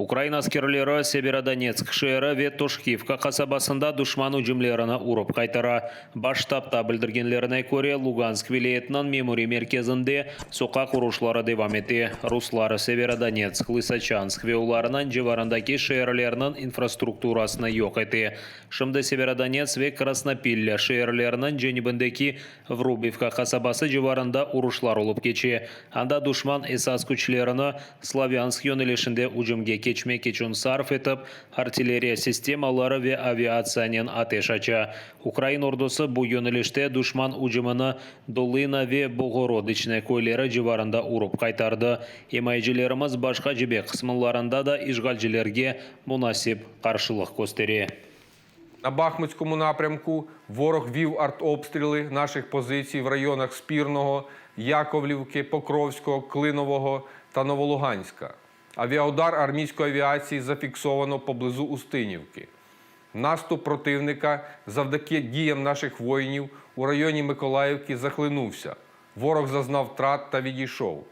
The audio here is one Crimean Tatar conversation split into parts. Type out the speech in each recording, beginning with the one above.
Ukraina askerleri Severodonetsk şeeri ve Toşkivka qasabasında duşman ücümlerini urıp qaytara. Baş ştabda bildirgenlerine köre, Lugansk vilâyetiniñ memuriy merkezinde soqaq uruşları devam ete. Ruslar Severodonetsk, Lısoçansk ve olarnıñ civarındaki şeerlerniñ infrastrukturasını yoq ete. Şimdi Severodonets ve Krasnopillâ şeerleriniñ cenübindeki Vrubivka qasabası civarında uruşlar olıp keçe. Anda duşman esas küçlerini Slavânsk yönelişinde ücümge keçmek içün sarf etip, artilleriya sistemaları ve aviatsiyanen ateş aça. Ukrain ordusı bu yönelişte duşman ücümini Dolına ve Boğorodıçne köyleri civarında urıp qaytardı. İmayecilerimiz başqa cebe qısmınlarında da işğalcilerge munasip qarşılıq köstere. На Бахмутському напрямку ворог вів артобстріли наших позицій в районах Спірного, Яковлівки, Покровського, Клинового та Новолуганська. Авіаудар армійської авіації зафіксовано поблизу Устинівки. Наступ противника завдяки діям наших воїнів у районі Миколаївки захлинувся. Ворог зазнав втрат та відійшов.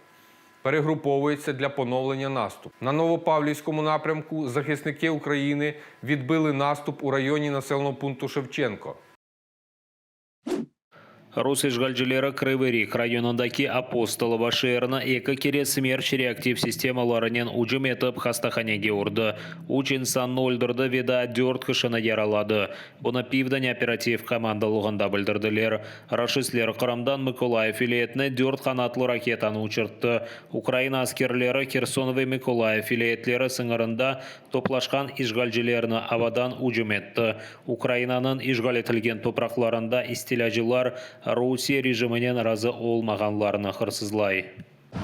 Перегруповується для поновлення наступу. На Новопавлівському напрямку захисники України відбили наступ у районі населеного пункту Шевченко. Rus işğalcileri Krıvıy Rih rayonındaki Apostolovo şeerine eki kere Smerç reaktiv sistemalarınen ücüm etip, hastahanege urdı, üç insannı öldürdi ve daa dört kişini yaraladı. Bunı Pivden operativ komandalığında bildirdiler. Raşistler Qırımdan Mıkolayıv vilâyetine dört qanatlı raketanı uçurttı. Ukraina askerleri Herson ve Mıkolayıv vilâyetleri sıñırında toplaşqan işğalcilerni avadan ücüm etti. Ukrainanıñ işğal etilgen topraqlarında istilâcılar Rusiye rejiminen razı olmağanlarını hırsızlay.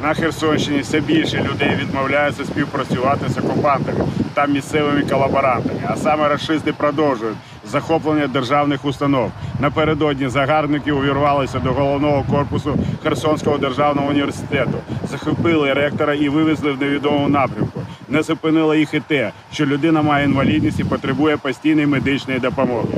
На Херсонщині все більше людей відмовляються співпрацювати з окупантами та місцевими колаборантами. А саме рашисти продовжують захоплення державних установ. Напередодні загарбники увірвалися до головного корпусу Херсонського державного університету, захопили ректора і вивезли в невідомому напрямку. Не зупинило їх і те, що людина має інвалідність і потребує постійної медичної допомоги.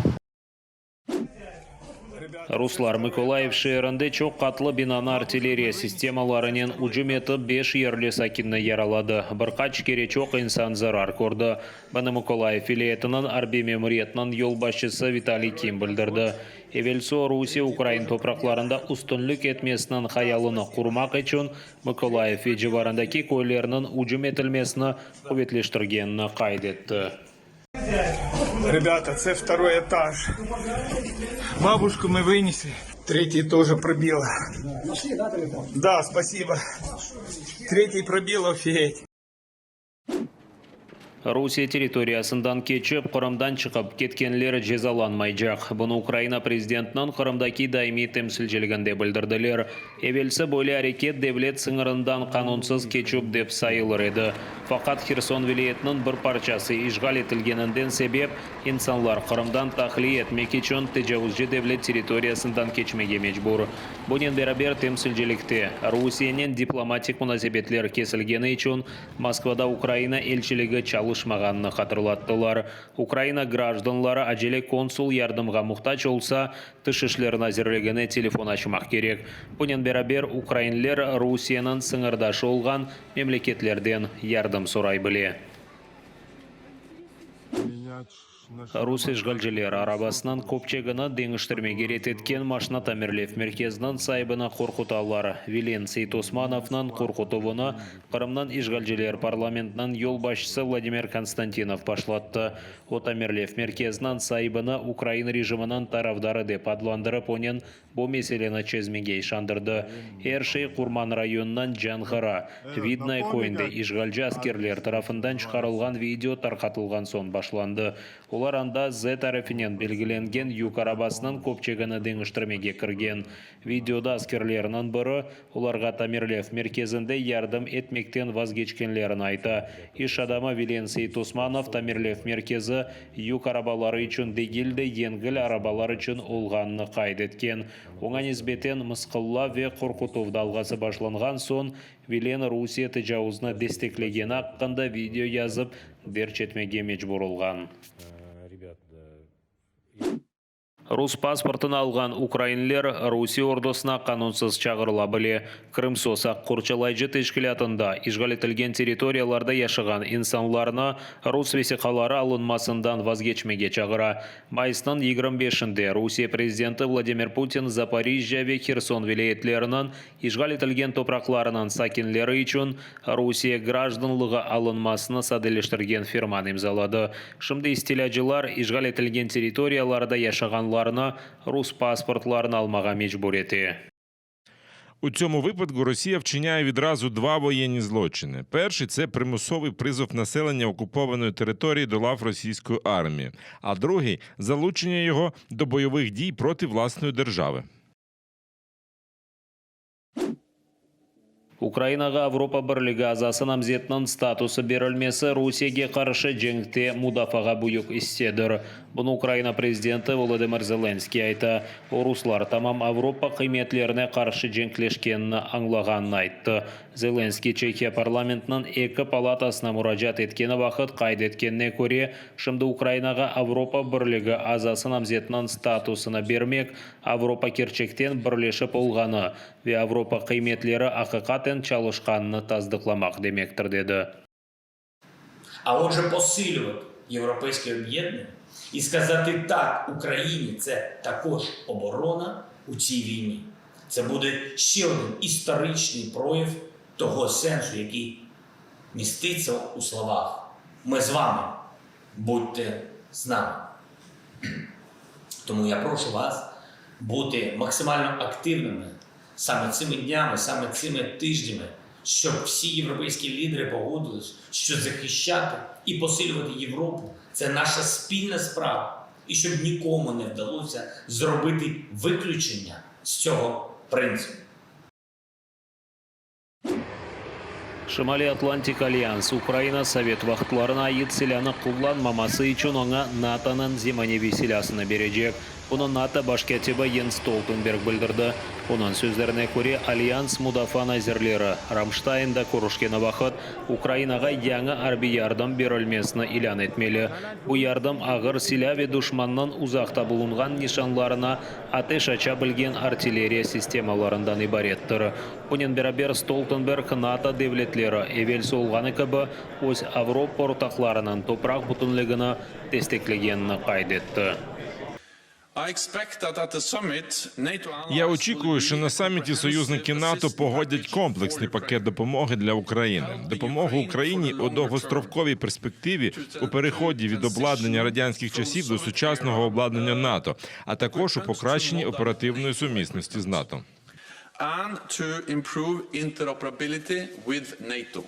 Ruslar Mıkolayıv şeerinde çoq qatlı binanı artilleriya sistemalarınen ücüm etip, beş yerli sakinni yaraladı. Bir qaç kere çoq insan zarar kördi. Bunı Mıkolayıv vilâyetiniñ arbiy memuriyetiniñ yolbaşçısı Vitaliy Kim bildirdi. Evelsi o, Rusiye ukrain topraqlarında üstünlik etmesiniñ hayalını qurmaq içün Mıkolayıv ve civarındaki köylerniñ ücüm etilmesini quvetleştirgenini qayd etti. Ребята, це второй этаж. Бабушку мы вынесли. Третий тоже пробило. Нашли, да, телефон? Да, спасибо. Третий пробил, офигеть. Rusiye territoriyasından keçip, Qırımdan çıqıp ketkenler cezalanmaycaq. Bunı Ukraina prezidentiniñ Qırımdaki daimiy temsilciliginde bildirdiler. Evelsi böyle areket devlet sıñırından qanunsız keçüv dep sayılır edi. Faqat Herson vilâyetiniñ bir parçası işğal etilgeninden sebep, insanlar Qırımdan tahliye etmek içün tecavuzcı devlet territoriyasından keçmege mecbur. Bunen beraber temsilcilikte, Rusiyenen diplomatik munasebetler kesilgeni içün Moskvada Ukraina elçiligi çalışmağanını hatırlattılar. Ukraina grajdanları acele konsul yardımğa muhtac olsa, Tış işler nazirligine telefon açmaq kerek. Bunen beraber, ukrainler Rusiyeniñ sıñırdaşı olğan memleketlerden yardım soray bile. Rus işğalcileri arabasınıñ köpçegini deñiştirmege red etken maşna tamirlev merkeziniñ saibini qorqutalar. Vilen Seytosmanovnıñ qorqutuvını Qırımnıñ işğalciler parlamentiniñ yolbaşçısı Vladimir Konstantinov başlattı. O, tamirlev merkeziniñ saibini ukrain rejiminiñ tarafdarı dep adlandırıp, onen bu meseleni çezmege işandırdı. Er şey Qurman rayonınıñ Canğıra, Vidnoye köyünde işğalci askerler tarafından çıqarılğan video tarqatılğan soñ başlandı. Olar anda Z arfinen belgilengen yük arabasınıñ köpçegini deñiştirmege kirgen. Videoda askerlerniñ biri, olarğa tamirlev merkezinde yardım etmekten vazgeçkenlerini ayta. İş adamı Vilen Seytosmanov tamirlev merkezi yük arabaları içün degil de, yengil arabalar içün olğanını qayd etken. Oña nisbeten mısqıllav ve qorqutuv dalğası başlanğan soñ, Vilen Rusiye tecavuzını desteklegeni aqqında video yazıp derc etmege mecbur olğan. Rus pasportını alğan ukrainler Rusiye ordusına qanunsız çağırıla bile. Krımsos aq qorçalayıcı teşkilâtında işğal etilgen territoriyalarda yaşağan insanlarnı rus vesiqaları alınmasından vazgeçmege çağıra. Mayısnıñ 25-inde Rusiye prezidenti Vladimir Putin Zaporijjâ ve Herson vilâyetleriniñ işğal etilgen topraqlarınıñ sakinleri içün Rusiye grajdanlığı alınmasını sadeleştirgen ferman imzaladı. Şimdi istilâcılar işğal etilgen territoriyalarda yaşağanlarnı rus pasportlarını almağa mecbur ete. У цьому випадку Росія вчиняє відразу два воєнні злочини: перший це примусовий призов населення окупованої території до лав російської армії, а другий залучення його до бойових дій проти власної держави. Ukrainağa Avropa Birligi azası namzetiniñ statusı berilmesi Rusiyege qarşı cenkte mudafaağa büyük issedir. Bunı Ukraina prezidenti Volodımır Zelenskıy ayta. O, ruslar tamam Avropa qıymetlerine qarşı cenkleşkenini añlağanını ayttı. Zelenskıy Çehiya parlamentiniñ eki palatasına muracaat etkeni vaqıt qayd etkenine köre, şimdi Ukrainağa Avropa Birligi azası namzetiniñ statusını bermek, Avropa kerçekten birleşip olğanı ve Avropa qıymetleri aqiqaten çalışqanını tasdıqlamaq demektir, dedi. А отже, посилювати європейське об'єднання і сказати так Україні це також оборона у цій війні. Це буде ще один історичний прояв того сенсу, який міститься у словах. Ми з вами, будьте з нами. Тому я прошу вас бути максимально активними саме цими днями, саме цими тижнями, щоб всі європейські лідери погодились, що захищати і посилювати Європу це наша спільна справа, і щоб нікому не вдалося зробити виключення з цього принципу. Şimaliy Atlantik Alyans Ukraina sovet vaqıtlarına ait silânı qullanmaması içün oña NATOnıñ zemaneviy silâsını berecek. Bunı NATO baş kâtibi Yens Stoltenberg bildirdi. Onıñ sözlerine köre, Alyans mudafaa nazirleri Ramştaynda körüşkeni vaqıt Ukrainağa yañı arbiy yardım berilmesini ilân etmeli. Bu yardım ağır silâ ve duşmannıñ uzaqta bulunğan nişanlarına ateş aça bilgen artilleriya sistemalarından ibarettir. Bunen beraber Stoltenberg NATO devletleri, evelsi olğanı kibi, öz Avropa ortaqlarınıñ topraq bütünligini desteklegenini qayd etti. Я очікую, що на саміті союзники НАТО погодять комплексний пакет допомоги для України, допомогу Україні у довгостроковій перспективі у переході від обладнання радянських часів до сучасного обладнання НАТО, а також у покращенні оперативної сумісності з НАТО. and to improve interoperability with NATO.